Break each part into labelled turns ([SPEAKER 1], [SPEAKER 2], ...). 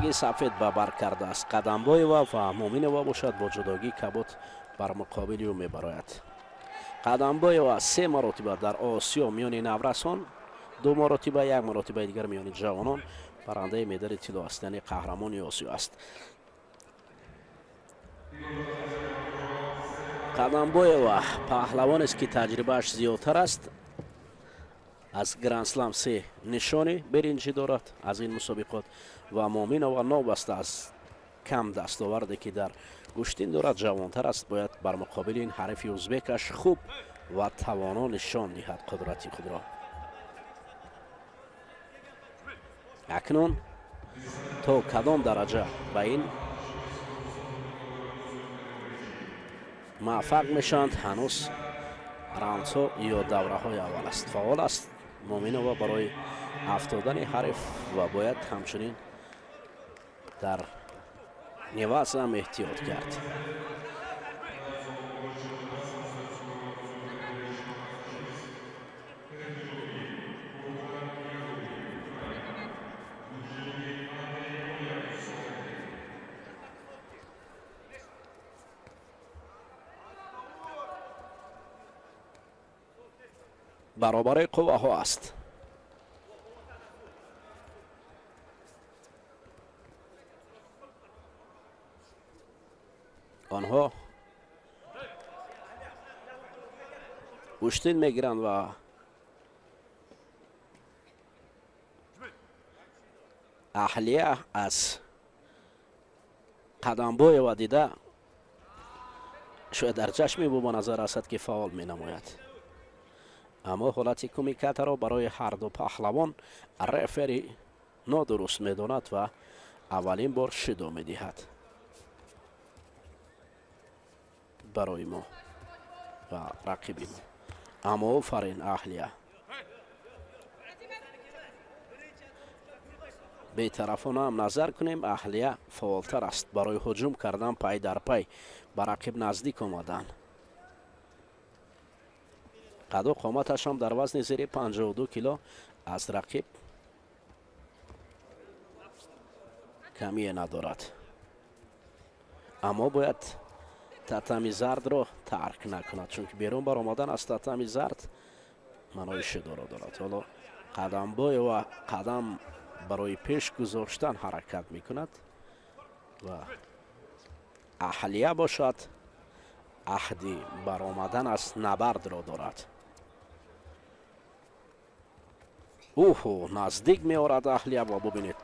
[SPEAKER 1] Ранги сафед ба бар кардааст Қадамбоева ва Муминова бошад бо ҷудогии кабуд бар муқобили ӯ мебарояд. Қадамбоева 3 маротиба дар Осиё миёни наврасон, 2 маротиба, 1 маротибаи дигар миёни ҷавонон барандаи медали тилло аст, яъне қаҳрамони Осиё аст. Қадамбоева паҳлавонест, ки таҷрибааш зиёдтар аст. Аз Гранд-слам 3 нишони биринҷӣ дорад аз ин мусобиқот ва Муминова новобаста аз кам дастоварде, ки дар гӯштин дорад, ҷавонтар аст, бояд бар муқобили ин ҳарифи узбекаш хуб ва тавоно нишон диҳад қудрати худро. Акнун то кадом дараҷа ба ин муваффақ мешаванд, ҳанӯз раундҳо ё давраҳои аввал аст. Фаъол аст Муминова барои афтодани ҳариф ва бояд ҳамчунин дар неваз ҳам эҳтиёт кард. Баробари қувваҳо аст. Онҳо гӯштин мегиранд ва Аҳлия аз Қадамбоева дида шояд дар чашми ӯ ба назар расад, ки фаъол менамояд. Аммо ҳолати кумикатаро барои ҳарду паҳлавон рефери нодуруст медонад ва аввалин бор шидо медиҳад барои мо ва рақиби мо. Аммо офарин Аҳлия, бетарафона ҳам назар кунем, Аҳлия фаъолтар аст барои ҳуҷум кардан пай дар пай ба рақиб наздик омадан. Қаду қоматаш ҳам дар вазни зери 52 кило аз рақиб камие надорад. Аммо бояд татами зардро тарк накунад, чунки берун баромадан аз татами зард маънои шидоро дорад. Ҳоло Қадамбоева қадам барои пеш гузоштан ҳаракат мекунад ва Аҳлия бошад аҳди баромадан аз набардро дорад. Уҳу, наздик меорад Аҳлия ва бубинед,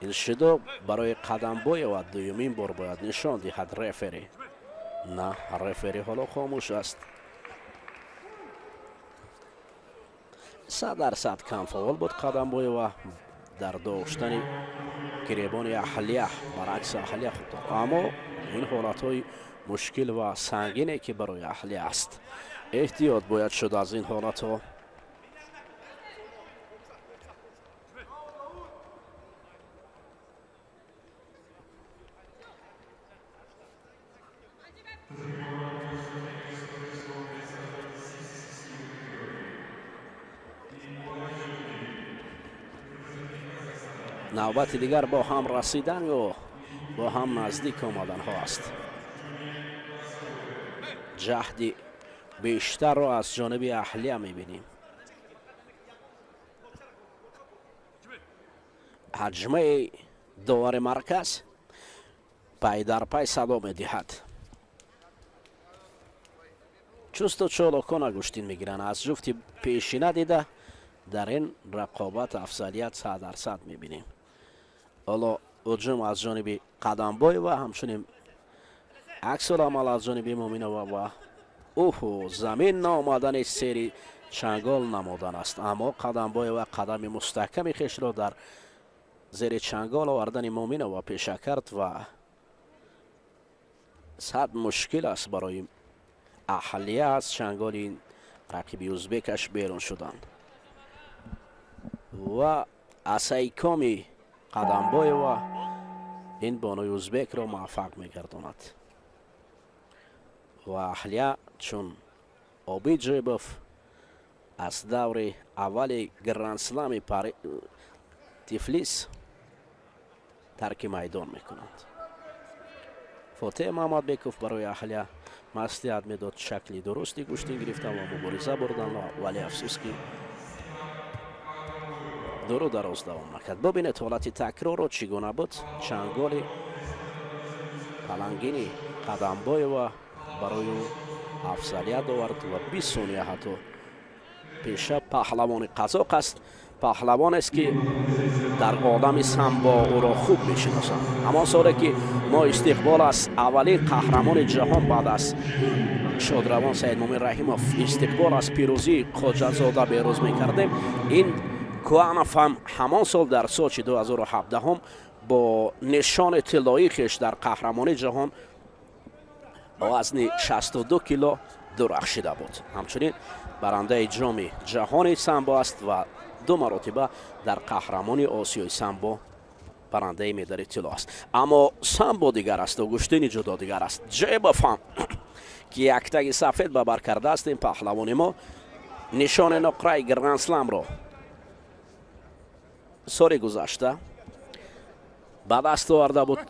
[SPEAKER 1] ин шидо барои Қадамбоева дуюмин бор бояд нишон диҳад рефери. На, рефери ҳоло хомӯш аст. 100% кам фаъол буд Қадамбоева дар доштани гиребони Аҳлия, баръакси Аҳлия хуб. Аммо ин ҳолатҳои мушкил ва сангине, ки барои Аҳлия аст, эҳтиёт бояд шуд аз ин ҳолатҳо. Навбати дигар бо ҳам расидан ё бо ҳам наздик омаданҳо аст. Ҷаҳди бештарро аз ҷониби Аҳлия мебинем. Ҳаҷмаи довари марказ пай дар пай садо медиҳад. Чусту чолокона гӯштин мегиранд. Аз ҷуфти пешина дида дар ин рақобат афзалият 100% мебинем. Ҳоло ҳуҷум аз ҷониби Қадамбоева, ҳамчунин аксуламал аз ҷониби Муминова ва уҳу замин наомадани сери чангол намодан аст. Аммо Қадамбоева қадами мустаҳками хешро дар зери чангол овардани Муминова пеша кард ва сад мушкил аст барои Аҳлия аз чанголи рақиби узбекаш берун шудан. Ва асайкоми Қадамбоева ин бонуи узбекро муваффақ мегардонад. Ва Аҳлия чун Обид Ҷоибов аз даври аввали Гранд-слами Тифлис тарки майдон мекунанд. Фотеҳ Мамадбеков барои аҳлия маслиҳат медод шакли дурусти гӯштин гирифтан ва мубориза бурдан, вале афсӯс ки дуру дароз давом накард. Бубинед ҳолати такрорро чӣ гуна буд. Чанголи палангини Қадамбоева барои ӯ афзалият овард ва 20 сония ҳатто пеша. Паҳлавони қазоқ аст, паҳлавонест ки дар олами самбо ӯро хуб мешиносанд. Ҳамон соле ки мо истиқбол аз аввалин қаҳрамони ҷаҳон баъд аз шодравон Саидмумин Раҳимов истиқбол аз пирӯзии Хоҷазода берӯз мекардем, ин Куанов ҳам ҳамон сол дар Сочи 2017 бо нишони тиллоии хеш дар қаҳрамони ҷаҳон вазни 62 кило дурахшида буд. Ҳамчунин барандаи ҷоми ҷаҳони самбо аст ва ду маротиба дар қаҳрамони Осиёи самбо барандаи медали тилло аст. Аммо самбо дигар аст ва гӯштини ҷудо дигар аст. Ҷебов ҳам ки яктаги сафед ба бар кардааст, ин паҳлавони мо нишони нуқраи Гранд-Сламро соли гузашта ба даст оварда буд,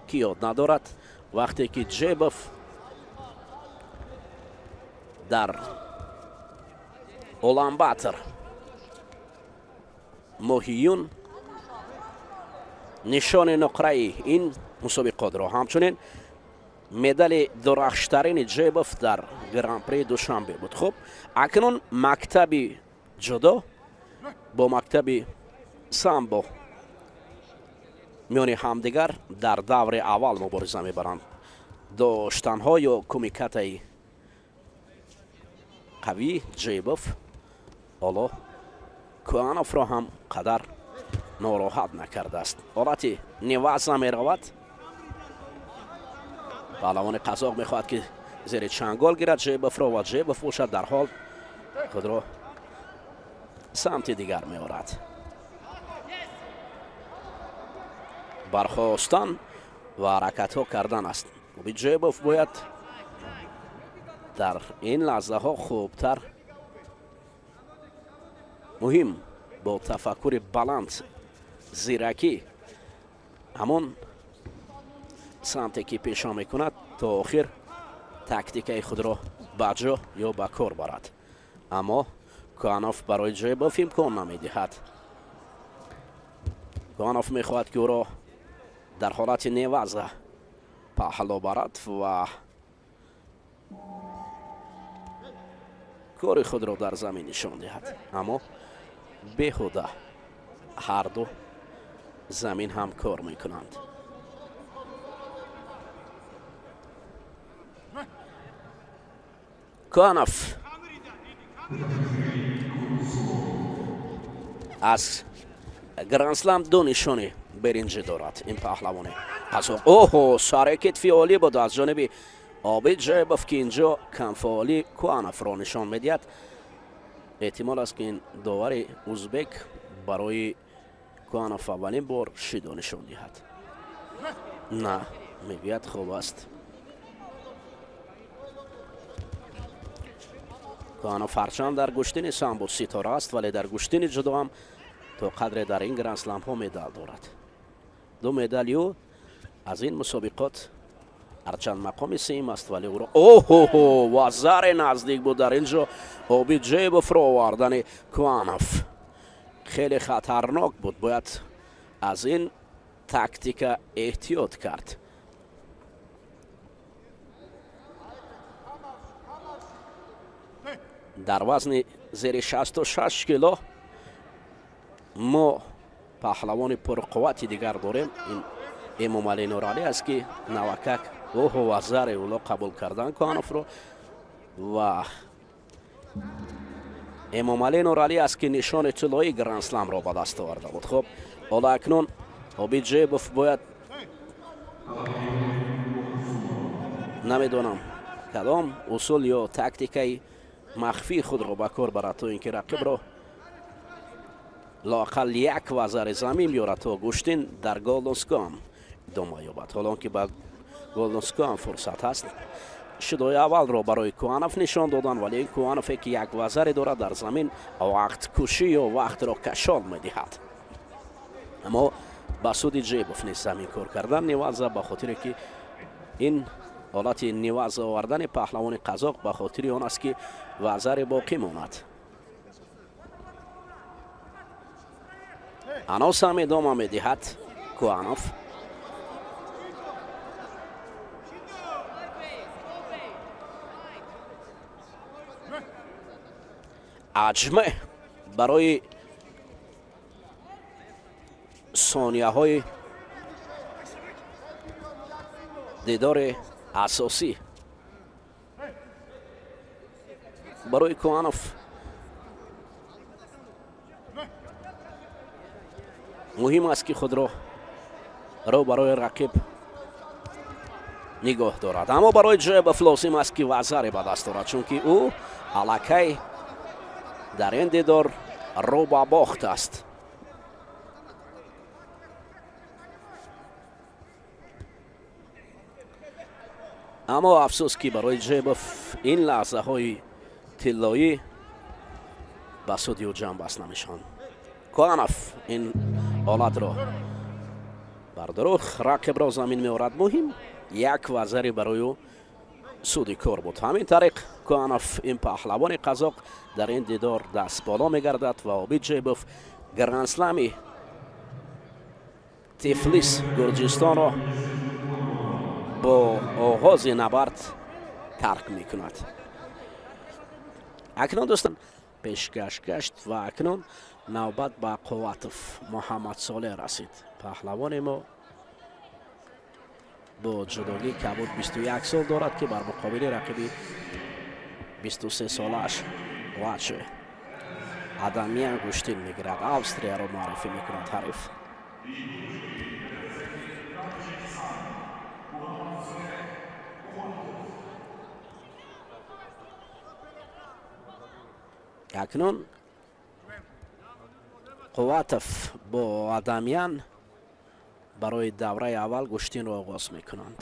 [SPEAKER 1] ки ёд надорад вақте ки Ҷебов дар Уланбатор моҳи июн нишони нуқраи ин мусобиқотро, ҳамчунин медали дурахштарини Ҷебов дар Гран-при Душанбе буд. Хуб, акнун мактаби ҷудо бо мактаби самбо миёни ҳамдигар дар даври аввал мубориза мебаранд. Доштанҳо ё кумикатаи қавӣ Ҷебов ҳоло Куановро ҳам қадар нороҳат накардааст. Ҳолати невазна меравад. Паҳлавони қазоқ мехоҳад ки зери чангол гирад Ҷебовро ва Ҷебов бошад дар ҳол худро самти дигар меорад. Бархостан ва ҳаракатҳо кардан аст. Ҷебов бояд дар ин лаҳзаҳо хубтар, муҳим бо тафаккури баланд, зиракӣ ҳамон самте ки пешо мекунад то охир тактикаи худро ба ҷо ё ба кор барад. Аммо Куанов барои Ҷебов имкон намедиҳад. Куанов мехоҳад ки ӯро дар ҳолати неваза паҳло барад ва кори худро дар замин нишон диҳад. Аммо беҳуда ҳарду замин ҳам кор мекунанд. Куанов аз Гранд-Слам ду нишони беринҷӣ дорад ин паҳлавони қазоқ. Оҳо, сари китфи олӣ буд аз ҷониби Обид Ҷебов ки инҷо камфаъолӣ Куановро нишон медиҳад. Эҳтимол аст ки ин довари узбек барои Куанов аввалин бор шидо нишон диҳад. На, мегӯяд хуб аст. Куанов ҳарчанд дар гӯштини самбо ситора аст, вале дар гӯштини ҷудо ҳам то қадре дар ин Гранд-Сламҳо медал дорад. Ду медали ӯ аз ин мусобиқот ҳарчанд мақоми сеюм аст, вале ӯро оҳоҳо вазаре наздик буд дар ин ҷо Обид Ҷебовро овардани Куанов хеле хатарнок буд. Бояд аз ин тактика эҳтиёт кард. Дар вазни зери 66 кило мо паҳлавони пурқуввати дигар дорем. Ин Эмомалӣ Нуралӣ аст ки навакак оҳо вазаре уло қабул кардан Куановро ва Эмомалӣ Нуралӣ аст ки нишони тиллоии Гранд-Сламро ба даст оварда буд. Хуб, ҳоло акнун Обид Ҷебов бояд намедонам кадом усул ё тактикаи махфии худро ба кор барад то ин ки рақибро лоақал як вазари замин биёрад то гӯштин дар Голдонском идома ёбад. Ҳоло он ки ба Голдонском фурсат ҳаст, шидои аввалро барои Куанов нишон доданд, вале ин Куанове ки як вазаре дорад дар замин вақткушӣ ё вақтро кашол медиҳад. Аммо Ба суди Ҷебов нест замин кор кардан неваза, ба хотире ки ин ҳолати неваза овардани паҳлавони қазоқ ба хотири он аст, ки вазаре боқӣ монад. Ҳанӯз ҳам идома медиҳад Куанов. Аҷме барои сонияҳои дидори асосӣ барои Куанов муҳим аст, ки худро ро барои рақиб нигоҳ дорад, аммо барои Ҷебов лозим аст, ки вазаре ба даст орад, чунки ӯ аллакай дар ин дидор рӯ ба бохт аст. Аммо афсӯс, ки барои Ҷебов ин лаҳзаҳои тиллоӣ ба суди ӯ ҷамъбаст намешаванд. Куанов ин ҳолатро бар дурух рақибро замин меорад. Муҳим як вазаре барои ӯ суди кор буд. Ҳамин тариқ Куанов, ин паҳлавони қазоқ, дар ин дидор даст боло мегардад ва Обид Ҷебов грандслами Тифлис Гурҷистонро бо оғози набард тарк мекунад. Акнун, дӯстон, пешкаш гашт ва акнун навбат ба Қувватов Муҳаммадсолеҳ расид. Паҳлавони мо бо ҷудогии кабуд 21 сол дорад, ки бар муқобили рақиби 23 солааш Ваче Адамиян гӯштин мегирад. Австрияро муаррифӣ мекунад ҳариф. Акнун Қувватов бо Адамиян барои давраи аввал гӯштинро оғоз мекунанд.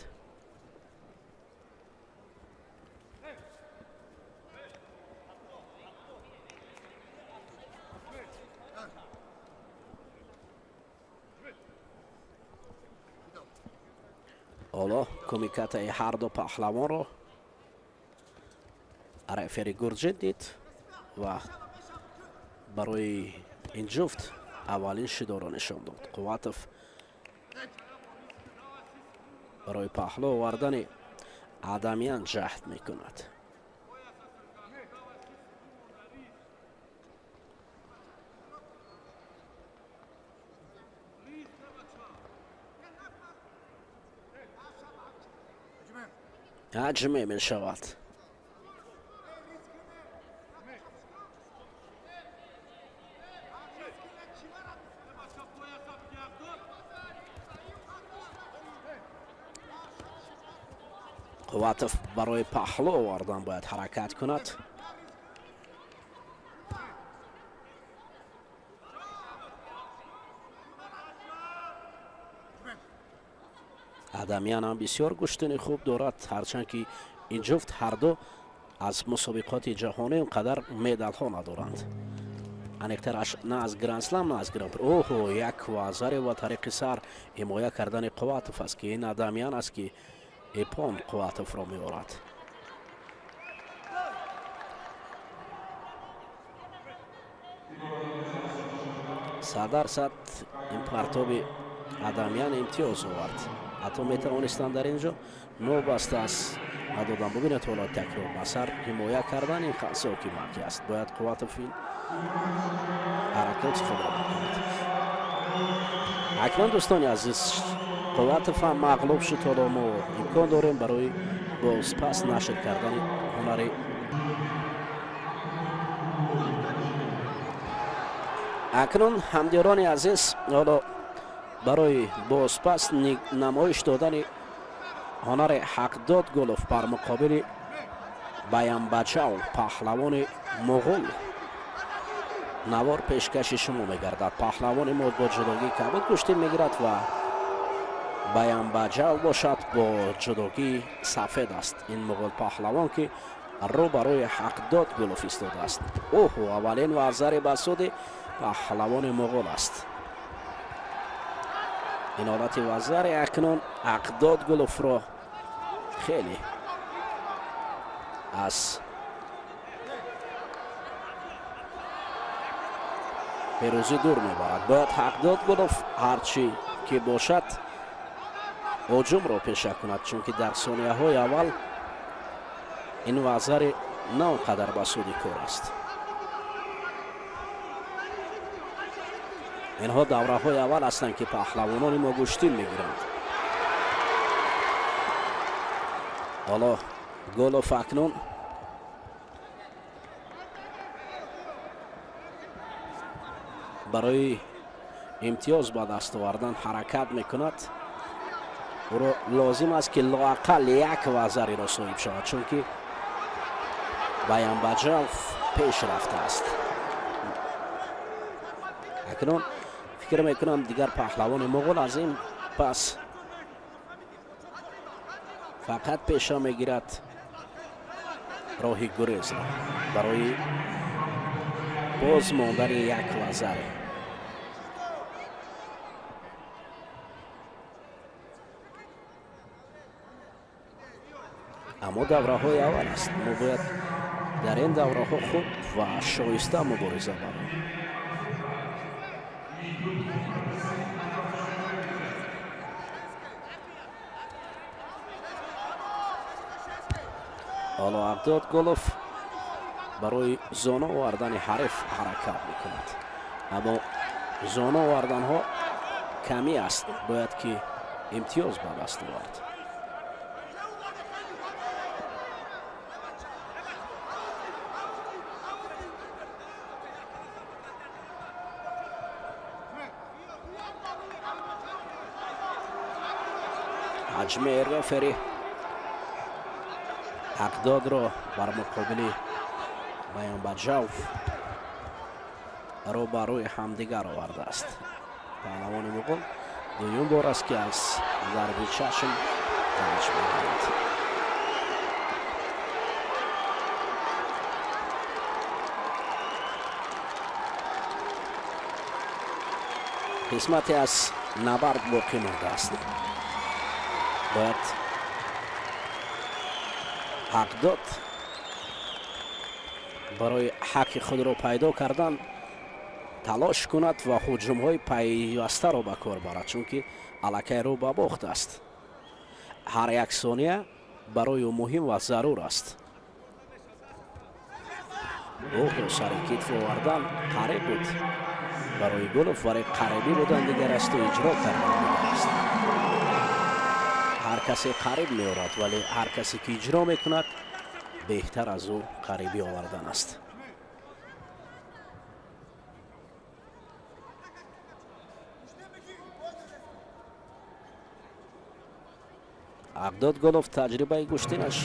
[SPEAKER 1] Ҳоло кумикатаи ҳарду паҳлавонро рефери гурҷӣ дид ва барои ин ҷуфт аввалин шидоро нишон дод. Қувватов барои паҳлӯ овардани Адамиян ҷаҳд мекунад. Ҳаҷме мешавад. Қувватов барои паҳлӯ овардан бояд ҳаракат кунад. Адамиян ҳам бисёр гӯштини хуб дорад, ҳарчанд ки ин ҷуфт ҳарду аз мусобиқоти ҷаҳонӣ он қадар медалҳо надоранд. Аниқтараш на аз грандслам, на аз гран-при. Оҳо, як вазаре ва тариқи сар ҳимоя кардани Қувватов аст, ки ин Адамиян аст, ки ипон Қувватовро меорад. Сад ин партоби Адамиян имтиёз овард. Ҳатто метавонистанд дар ин ҷо нобаста аз надодан. Бубинед, ҳоло такрор ба сар ҳимоя кардан ин соки маки аст. Бояд Қувватов ин ҳаракати худро бикунад. Акнун, дӯстони азиз, Қувватов ҳам мағлуб шуд. Ҳоло мо имкон дорем барои бозпас нашр кардани ҳунари. Акнун, ҳамдиёрони азиз, ҳоло барои бозпас намоиш додани ҳунари Ҳақдод Гулов бар муқобили Баянбачав, паҳлавони муғул, навор пешкаши шумо мегардад. Паҳлавони мо бо ҷудогии кабуд гӯштин мегирад ва Баянбаҷав бошад бо ҷудогии сафед аст. Ин муғул паҳлавон, ки рӯ барои Ҳақдод Гулов истодааст. Оҳо, аввалин вазари ба суди паҳлавони муғул аст. Ин ҳолати вазари акнун Ҳақдод Гуловро хеле аз пирӯзӣ дур мебарад. Бояд Ҳақдод Гулов ҳарчи ки бошад ҳуҷумро пеша кунад, чунки дар сонияҳои аввал ин вазари на он қадар ба суди кор аст. Инҳо давраҳои аввал ҳастанд, ки паҳлавонони мо гӯштин мегиранд. Ҳоло Гулов акнун барои имтиёз ба даст овардан ҳаракат мекунад. Ӯро лозим аст, ки лоақал як вазариро соҳиб шавад, чунки Баянбаҷав пеш рафтааст. Акнун фикр мекунам, дигар паҳлавони муғул аз ин пас фақат пеша мегирад роҳи гурезро барои боз мондани як вазаре. Аммо давраҳои аввал аст, мо бояд дар ин давраҳо хуб ва шоиста мубориза барем. Ҳоло Ҳақдод Гулов барои зону овардани ҳариф ҳаракат мекунад, аммо зону оварданҳо камӣ аст, бояд ки имтиёз ба даст овард. Ҳаҷми рефери Ҳақдодро бар муқобили Баянбаҷав рӯ ба рӯи ҳамдигар овардааст. Паҳлавони муғул дуюм бор аст, ки аз дарди чашм ранҷ мебарад. Қисмате аз набард боқӣ мондааст. Бояд Ҳақдод барои ҳаққи худро пайдо кардан талош кунад ва ҳуҷумҳои пайвастаро ба кор барад, чунки аллакай рӯ ба бохт аст. Ҳар як сония барои ӯ муҳим ва зарур аст. Ӯро сари китф овардан қариб буд барои Гулов, вале қарибӣ будан дигар асту иҷро кардан дигар аст. Ҳар касе қариб меорад, вале ҳар касе ки иҷро мекунад, беҳтар аз ӯ қарибӣ овардан аст. Ҳақдод Гулов таҷрибаи гӯштинаш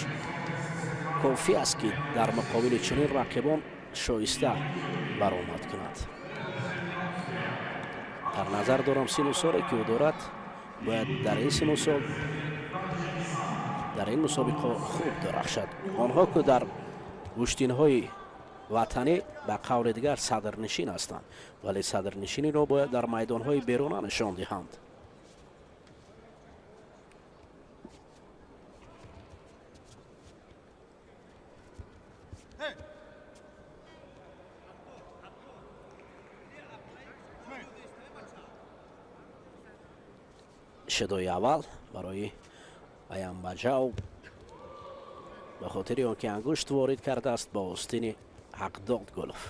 [SPEAKER 1] кофӣ аст, ки дар муқобили чунин рақибон шоиста баромад кунад. Дар назар дорам сину соле, ки ӯ дорад, бояд дар ин сину сол дар ин мусобиқа хуб дурахшад. Онҳо ки дар гӯштинҳои ватанӣ ба қавли дигар садрнишин ҳастанд, вале садрнишиниро бояд дар майдонҳои беруна нишон диҳанд. Шидои аввал барои Баянбаҷав ба хотири он ки ангушт ворид кардааст ба остини Ҳақдод Гулов.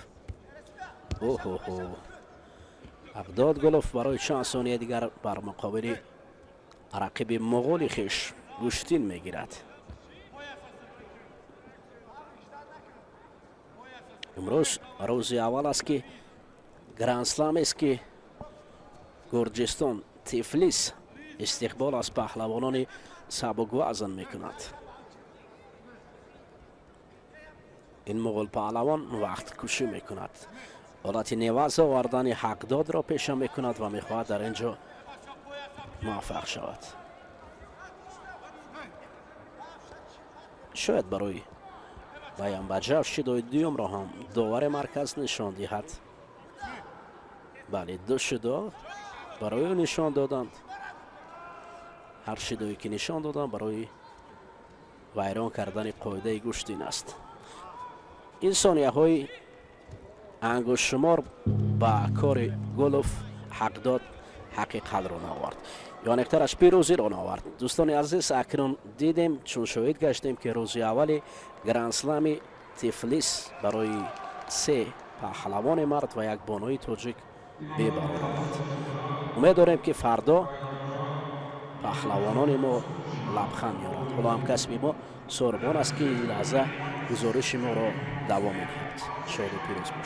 [SPEAKER 1] Оҳоҳо, Ҳақдод Гулов барои чанд сония дигар бар муқобили рақиби муғули хеш гӯштин мегирад. Имрӯз рӯзи аввал аст, ки грандсламест, ки Гурҷистон Тифлис истиқбол аз паҳлавонони сабуквазн мекунад. Ин муғул паҳлавон вақткушӣ мекунад, ҳолати неваз овардани Ҳақдодро пеша мекунад ва мехоҳад дар ин ҷо муваффақ шавад. Шояд барои Баянбаҷав шидои дуюмро ҳам довари марказ нишон диҳад. Бале, ду шидо барои ӯ нишон доданд. Ҳар шидое ки нишон додам, барои вайрон кардани қоидаи гӯштин аст. Ин сонияҳои ангуштшумор ба кори Гулов ҳақ дод, ҳақиқатро наовард ё аниқтараш пирӯзиро наовард. Дӯстони азиз, акнун дидем, чун шоҳид гаштем, ки рӯзи аввали Грандслами Тифлис барои се паҳлавони мард ва як бонуи тоҷик бебарор омад. Умед дорем, ки фардо паҳлавонони мо лабханд меоранд. Ҳоло ҳамкасби мо Сорбон аст, ки ин лаҳза гузориши моро давом медиҳад. Шоду пирӯз бошед.